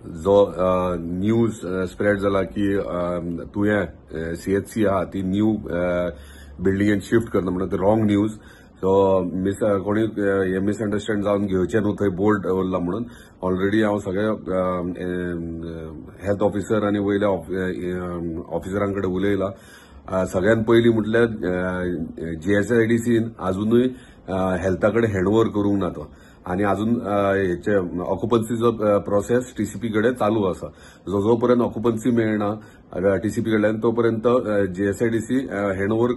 जो news spread जाला की तुयें सीएचसी आहा ती न्यू बिल्डिंगेन शिफ्ट करता म्हणून ते रॉंग न्यूज. सो मिस कोणी हे मिसअंडरस्टँड जावन घेवचें न्हू थंय बोर्ड उरला म्हणून. ऑलरेडी हांव सगळे हेल्थ ऑफिसर आनी वयल्या ऑफिसरां कडेन उलयला. सगळ्यात पयलीं म्हटल्यार जीएसआयडीसीन आजुनूय हेल्था कडेन हँडओवर करूंक ना तो आनी अजून हेचे ऑक्युपन्सीचो प्रोसेस टीसीपी कडेन चालू आसा. जो जो पर्यंत ऑक्युपन्सी मेळना टीसीपी कडल्यान तो पर्यंत जीएसआयडीसी हँडओवर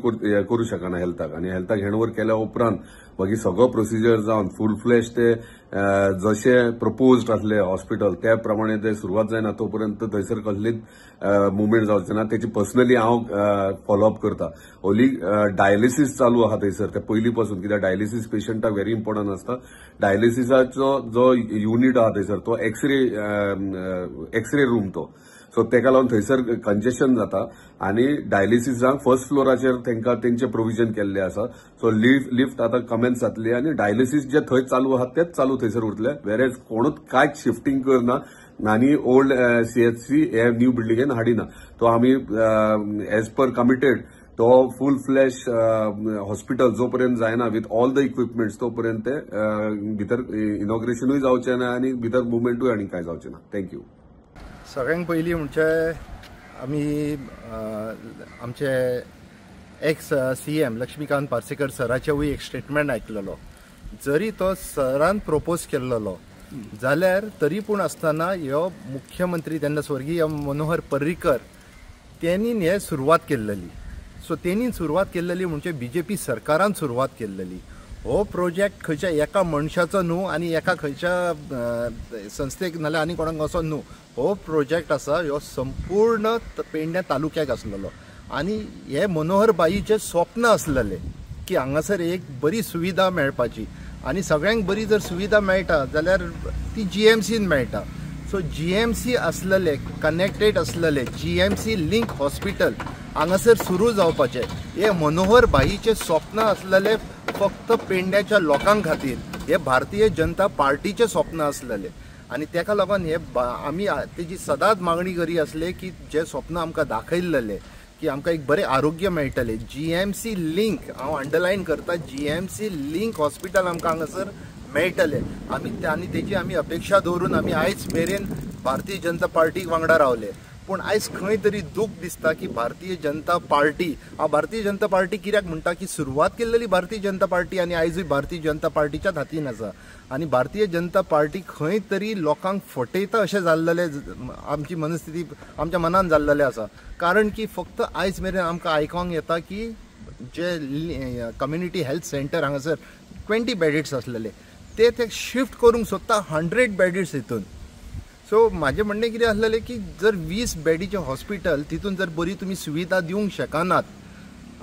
करू शकना हेल्थाक. आनी हेल्थाक हँडओवर केल्या उपरांत मागीर सगळो प्रोसिजर जावन फूल फ्लॅश ते जशे प्रपोज्ड आसले हॉस्पिटल त्या प्रमाणे ते सुरवात जायना तो पर्यंत थंयसर कसलीच मुवमेंट जावचें ना. तेची पर्सनली हांव फॉलोअप करता. ओली डायलिसीस चालू आहा थंयसर ते पयलीं पासून, कित्याक डायलिसीस पेशंटाक व्हेरी इम्पॉर्टंट आसता. डायलिसिसाचो जो युनिट आहा थंयसर तो एक्सरे रूम तो, सो तेका लागून थंयसर कंजेशन जाता आनी डायलिसिसाक फर्स्ट फ्लोराचेर तेंकां तेंचे प्रोविजन केल्ले आसा. सो लिफ्ट आतां कमेन्स जातली आनी डायलिसीस जे थंय चालू आहा तेच चालू थंयसर उरतले. वेरेज कोणूच कांयच शिफ्टींग करना आनी ओल्ड सीएचसी हे न्यू बिल्डिंगेन हाडिना. तो आमी एज पर कमिटेड तो फूल फ्लॅश हॉस्पिटल जो पर्यंत जायना विथ ऑल the equipments तो पर्यंत ते भितर इनॉग्रेशनूय जावचें ना आनी भितर मुवमेंटूय आनी कांय जावचें ना. Thank you. सगळ्यांत पयलीं म्हणजे आमी आमचे एक्स सीएम लक्ष्मीकांत पार्सेकर सराचेवूय एक स्टेटमेंट आयकलेलो. जरी तो सरान प्रपोज केल्लो जाल्यार तरी पूण आसतना ह्यो मुख्यमंत्री तेन्ना स्वर्गीय मनोहर पर्रीकर तेणी हे सुरवात केल्लेली. सो तेणी सुरवात केल्लेली म्हणजे बीजेपी सरकारान सुरवात केल्लेली. हो प्रोजेक्ट खंयच्या एका मनशाचो न्हू आनी एका खंयच्या संस्थेक नाल्यार आनी कोणाक असो न्हू. हो प्रोजेक्ट आसा ह्यो संपूर्ण पेडण्या तालुक्याक आसलेलो आनी हे मनोहर बाईचें स्वप्न आसलेलें की हांगासर एक बरी सुविधा मेळपाची आनी सगळ्यांक बरी जर सुविधा मेळटा जाल्यार ती जीएमसीन मेळटा. सो जीएमसी आसलेले कनेक्टेड आसलेले जीएमसी लिंक हॉस्पिटल हांगासर सुरू जावपाचें हे मनोहर बाईचें स्वप्न आसलेलें फक्त पेडण्याच्या लोकां खातीर. हे भारतीय जनता पार्टीचें स्वप्न आसलेलें आनी तेका लागून हे आमी तेजी सदांच मागणी करी आसले की जें स्वप्न आमकां दाखयल्लें की आमकां एक बरें आरोग्य मेळटलें. जीएमसी लिंक हांव अंडरलायन करता, जीएमसी लिंक हॉस्पिटल आमकां हांगासर मेळटलें. आमी आनी तेजी आमी अपेक्षा दवरून आमी आयज मेरेन भारतीय जनता पार्टीक वांगडा रावले. पूण आयज खंय तरी दूख दिसता की भारतीय जनता पार्टी, हांव भारतीय जनता पार्टी कित्याक म्हणटा की सुरवात केल्लेली भारतीय जनता पार्टी आनी आयजूय भारतीय जनता पार्टीच्याच हातीन आसा आनी भारतीय जनता पार्टी खंय तरी लोकांक फटयता अशें जाल्लेलें आमची मनस्थिती आमच्या मनान जाल्लेलें आसा. कारण की फक्त आयज मेरेन आमकां आयकोंक येता की जे कम्युनिटी हेल्थ सेंटर हांगासर 20 बेडीज आसलेले ते ते शिफ्ट करूंक सोदता 100 बेडीज हितून. सो म्हाजें म्हणणें कितें आसलेलें की जर 20 बेडीचें हॉस्पिटल तितून जर बरी तुमी सुविधा दिवंक शकनात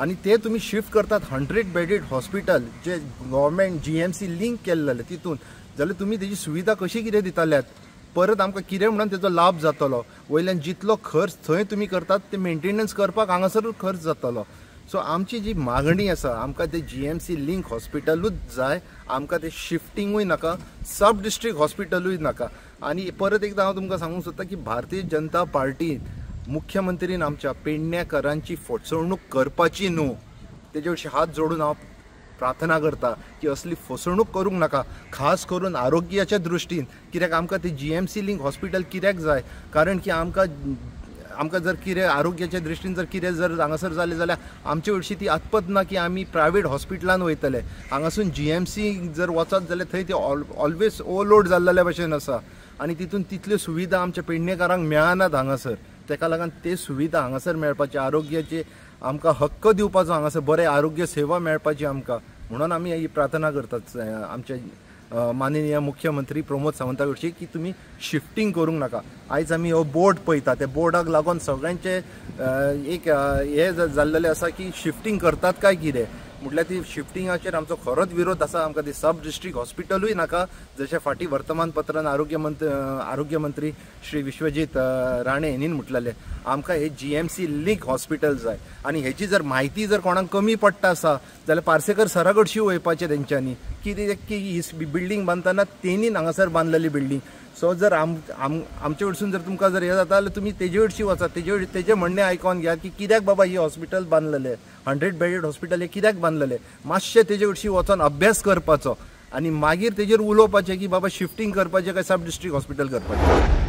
आनी ते तुमी शिफ्ट करतात 100 बेडीड हॉस्पिटल जे गव्हर्मेंट जीएमसी लिंक केल्लें तितून, जाल्यार तुमी तेजी सुविधा कशी कितें दिताल्यात? परत आमकां कितें म्हणून तेजो लाभ जातलो? वयल्यान जितलो खर्च थंय तुमी करतात ते मेंटेनन्स करपाक हांगासरूच खर्च जातलो. सो आमची जी मागणी आसा आमकां ते जीएमसी लिंक हॉस्पिटलूच जाय, आमकां ते शिफ्टिंगूय नाका, सब डिस्ट्रिक्ट हॉस्पिटलूय नाका. आनी परत एकदां हांव तुमकां सांगूंक सोदता की भारतीय जनता पार्टीन मुख्यमंत्रीन आमच्या पेडण्याकरांची फसवणूक करपाची न्हू. तेजे विशीं हात जोडून हांव प्रार्थना करता की असली फसवणूक करूंक नाका, खास करून आरोग्याच्या दृश्टीन. कित्याक आमकां ते जीएमसी लिंक हॉस्पिटल कित्याक जाय? कारण की आमकां आमकां जर कितें आरोग्याच्या दृश्टीन जर कितें जर हांगासर जालें जाल्यार आमचे हरशीं ती आत्पत ना की आमी प्रायवेट हॉस्पिटलान वयतले. हांगासून जीएमसी जर वचत जाल्यार थंय ती ऑलवेज ओवरलोड जाल्ले भशेन आसा आनी तितून तितल्यो सुविधा आमच्या पेडणेकारांक मेळनात हांगासर. तेका लागून ते सुविधा हांगासर मेळपाची, आरोग्याचे आमकां हक्क दिवपाचो, हांगासर बरें आरोग्य सेवा मेळपाची आमकां, म्हणून आमी ही प्रार्थना करतात आमच्या माननीय मुख्यमंत्री प्रमोद सावंता कडची की तुमी शिफ्टींग करूंक नाका. आयज आमी हो बोर्ड पळयता, त्या बोर्डाक लागून सगळ्यांचे एक हे जाल्लेलें आसा की शिफ्टींग करतात काय कितें, म्हटल्यार ती शिफ्टिंगाचेर आमचो खरोच विरोध आसा. आमकां ती सब डिस्ट्रिक्ट हॉस्पिटलूय नाका, जशें फाटीं वर्तमानपत्रान आरोग्य मंत्री श्री विश्वजीत राणे हेणीन म्हटलेलें आमकां हे जीएमसी लिंक हॉस्पिटल जाय. आनी हेची जर म्हायती जर कोणाक कमी पडटा आसा जाल्यार पार्सेकर सरा कडशी वयपाचें तेंच्यांनी की ही बिल्डींग बांदतना तेणीन हांगासर बांदलेली बिल्डींग, सो जर आम आम आमचे कडसून जर तुमकां जर हें जाता जाल्यार तुमी तेजे कडशी वचात, तेजें म्हणणें आयकोन घेयात की कित्याक बाबा ही हॉस्पिटल बांदलेलें, 100 बेडेड हॉस्पिटल हें कित्याक बांदलेलें, मातशें तेजे कडशी वचोन अभ्यास करपाचो आनी मागीर तेजेर उलोवपाचें की बाबा शिफ्टींग करपाचें काय सब डिस्ट्रिक्ट हॉस्पिटल करपाचें.